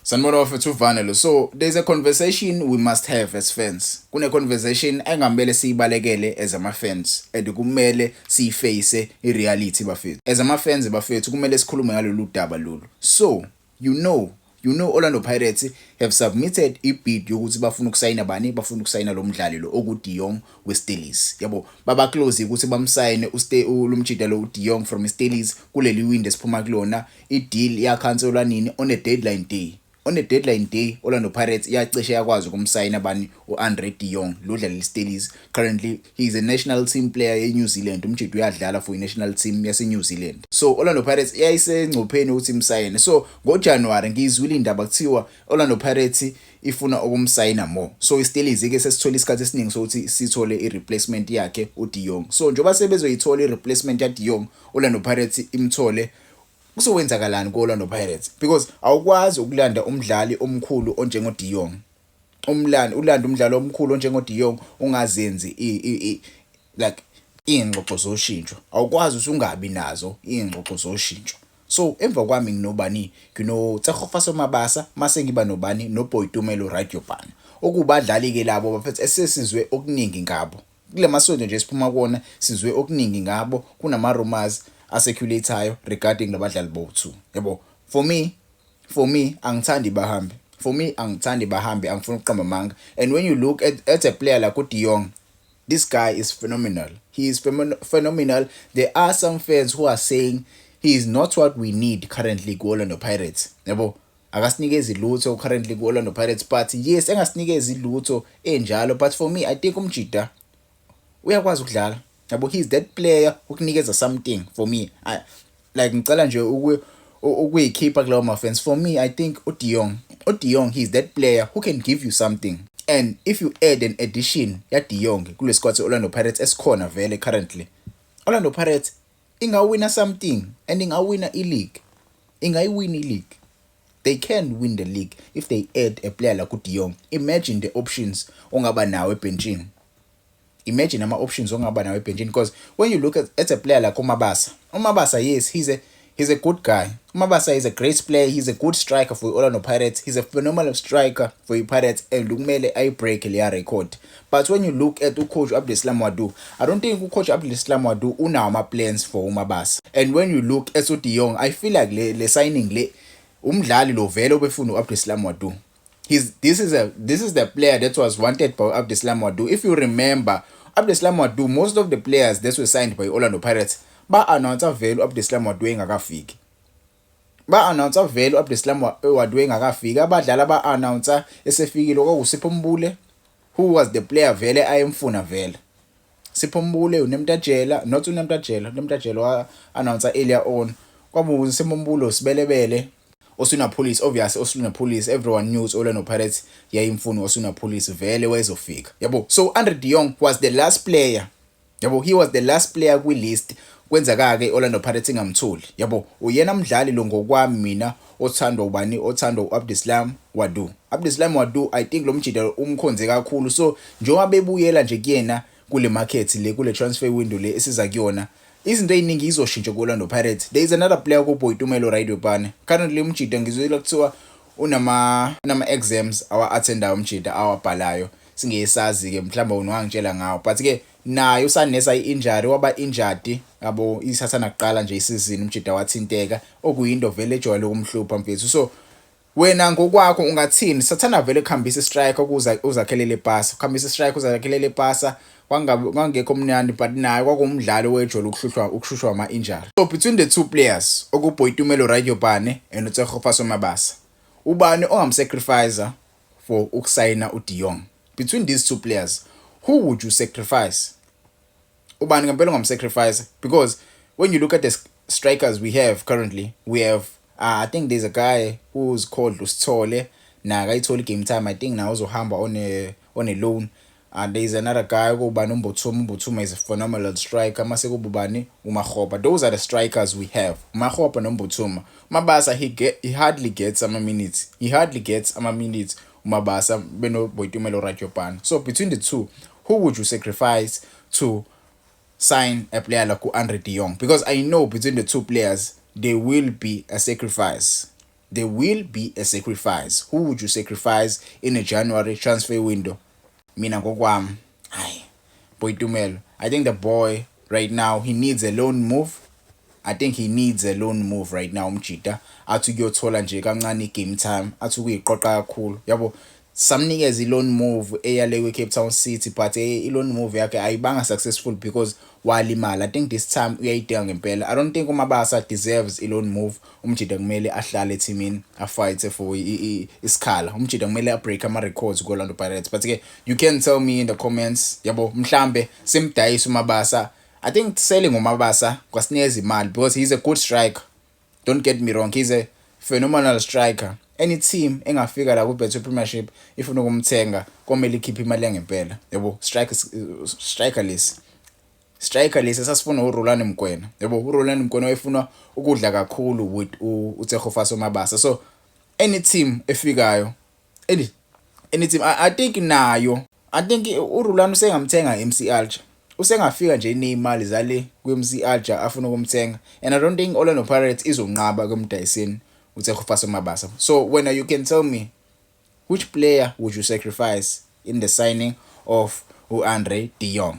Sanibona bafethu, uVanelo. So there's a conversation we must have as fans. Kune conversation engamele siyibalekele as ama fans and kumele siyiface i-reality, bafethu. As ama fans, bafethu, kumele sikhulume ngalolu daba lolu. So you know Orlando Pirates have submitted i-bid yokuthi bafuna ukusayina bani? Bafuna ukusayina lo mdlali lo oku-De Jong weStellies. Yabo, baba close ukuthi bamsayine uste lumjida lo uDe Jong from Stellies kuleli window esiphuma kulona. I-deal yakhanselwa nini? On a deadline day. On a deadline day, Orlando Pirates iyacishe yakwazi ukumsayina bani? U-Andre de Jong lo dlalela iStellies. Currently he is a national team player e-New Zealand. Umjida uyadlala for i-national team yase-New Zealand. So Orlando Pirates yayisengcupheni ukuthi imsayine. So ngoJanuary ngiyizwile indaba kuthiwa Orlando Pirates ifuna ukumsayina more. So iStellies ke sesithola isikhathi esiningi sokuthi sithole i-replacement yakhe uDe Jong. So njengoba sebezoyithola i-replacement yaDe Jong, Orlando Pirates imthole, kuzowenzakalani ku-Orlando Pirates? Because awukwazi ukulanda umdlali omkhulu onjengo-De Jong, umlando ulanda umdlalo omkhulu onjengo-De Jong, ungazenzi like iy'ngxoxo zoshintsho. Awukwazi ukuthi ungabi nazo iy'ngxoxo zoshintsho. So emva kwami nginobani? Ngino-Tshegofatso Mabasa, mase ngiba nobani? NoBoitumelo Radiopane, okubadlali-ke labo, bafethu, esesizwe okuningi ngabo kule masonto nje esiphuma kuwona. Sizwe okuningi ngabo, kunama-rumors acirculate-ayo regarding labadlali bowu-two, yabo. For me, angithandi bahambe. For me, angithandi bahambe, angifuni ukuqamba amanga. And when you look at a player like uDe Jong, this guy is phenomenal. He is phenomenal. There are some fans who are saying he is not what we need currently ku-Orlando Pirates, yabo. Akasinikezi lutho currently ku-Orlando Pirates, but yes, engasinikezi lutho enjalo, but for me, I think umjida uyakwazi ukudlala, yabo. He's that player ukunikeza something. For me, I like, ngicela nje ukuyikhipha kulawo ma-fans. For me, I think uDe Jong, uDe Jong, he's that player who can give you something, and if you add an addition yaDe Jong kule squad se-Orlando Pirates esikhona vele currently, Orlando Pirates ingawina something and ingawina i-league, ingayiwina i-league. They can win the league if they add a player like uDe Jong. Imagine the options ongaba nawo ebhenchini. Imagine ama-options ongaba nawo ebhenchini, because when you look at a player like uMabasa, uMabasa, yes, he's a good guy. UMabasa is a great player. He's a good striker for Orlando Pirates. He's a phenomenal striker for i-Pirates and kumele ayibreak leya record. But when you look at ucoach Abdeslam Ouaddou, I don't think ucoach Abdeslam Ouaddou unawo ama-plans for uMabasa. And when you look at uDe Jong, I feel like le signing le, umdlali lo vele obefuna u-Abdeslam Ouaddou. He's this is a this is the player that was wanted by Abdeslam Ouaddou. If you remember, Abdeslam Ouaddou, most of the players that were signed by Orlando Pirates ba-announce vele u-Abdeslam Ouaddou engakafiki. Ba-announce vele u-Abdeslam Ouaddou engakafiki. Abadlali aba-announce esefikile kwakuSipho Mbule, who was the player vele ayemfuna vele. Sipho Mbule, uNemtajela, not uNemtajela, uNemtajela wa-announce earlier on. Kwaba uSipho Mbule, uSibelebele, Oswin Appollis, obviously Oswin Appollis, everyone knew Orlando Pirates yayimfuna Oswin Appollis, vele wayezofika, yabo. So Andre de Jong was the last player, yabo. He was the last player kwi-list. Kwenzeka ke Orlando Pirates ingamtholi, yabo. Uyena mdlali lo ngokwami mina othandwa ubani? Othandwa uAbdeslam Ouaddou. Abdeslam Ouaddou, I think lo mjida umkhonze kakhulu. So njengoba bebuyela nje kuyena kule market le, kule transfer window le esiza kuyona, izinto eziningi izoshintsha ku-Orlando Pirates. There is another player kuBoitumelo Radiopane. Currently umjida ngizwile kuthiwa unama exams awa-attendayo umjida, awabhalayo. Singesazi ke, mhlawumbe unowangitshela ngawo, but ke naye usanesa i-injury, waba injured, yabo, isatha nakuqala nje isizini umjida wathinteka, okuyinto vele ejwayele ukumhlupha, mfethu. So wena ngokwakho ungathini? Sathanda vele kuhambisa istriker ukuze uzakhelele ipasa, kuhambisa istriker uzakhelele ipasa, kwangabe kwangekho mnandi, but naye kwakuwumdlalo wejwayele ukuhlushwa ama-injury. So between the two players okuBoitumelo Radiopane and uTshegofatso Mabasa, ubani ongamsacrifice for ukusayina uDe Jong? Between these two players, who would you sacrifice? Ubani ngempela ongamsacrifice? Because when you look at the strikers we have currently, we have I think there's a guy who's called uSithole, na akayitholi game time. I think now uzohamba on a loan. And there's another guy kubani? uMbuthuma. UMbuthuma is a phenomenal striker. Mase kuba ubani? uMakgopa. Those are the strikers we have, uMakgopa noMbuthuma. Mabasa, he hardly gets ama minutes. He hardly gets ama minutes uMabasa beno Boitumelo Radiopane. So between the two, who would you sacrifice to sign a player like Andre de Jong? Because I know between the two players there will be a sacrifice. There will be a sacrifice. Who would you sacrifice in a January transfer window? Mina ngokwami, hayi, Boitumelo, I think the boy right now, he needs a loan move. I think he needs a loan move right now umjita, athi kuyothola nje kancane i-game time, athi ukuyiqoqa kakhulu, yabo. Samnikeza i-loan move eyale kwi-Cape Town City, but i-loan move yakhe ayibanga successful because walimala. I think this time uyayidinga ngempela. I don't think uMabasa deserves i-loan move. Umjita kumele ahlale ethimini, afight for isikhala. Umjita kumele abreak ama-records ku-Orlando Pirates. But ke you can tell me in the comments, yabo, mhlambe simdayisa uMabasa. I think selling uMabasa kwasinikeza imali because he's a good striker. Don't get me wrong, he's a phenomenal striker. Any team engafika la ku-Betway Premiership ifuna ukumthenga komele ikhiphe imali yangempela, yabo. Striker lesi, striker lesi sasifuna uRulani Mokwena, yabo. URulani Mokwena wayefuna ukudla kakhulu with uTshegofatso Mabasa. So any team efikayo, any team, I think nayo, I think uRulani usengamthenga MC Alger. Usengafika nje nezimali zale ku-MC Alger afuna ukumthenga, and I don't think Orlando Pirates izonqaba kumdayiseni uTshegofatso Mabasa. So when you can tell me, which player would you sacrifice in the signing of uAndre de Jong?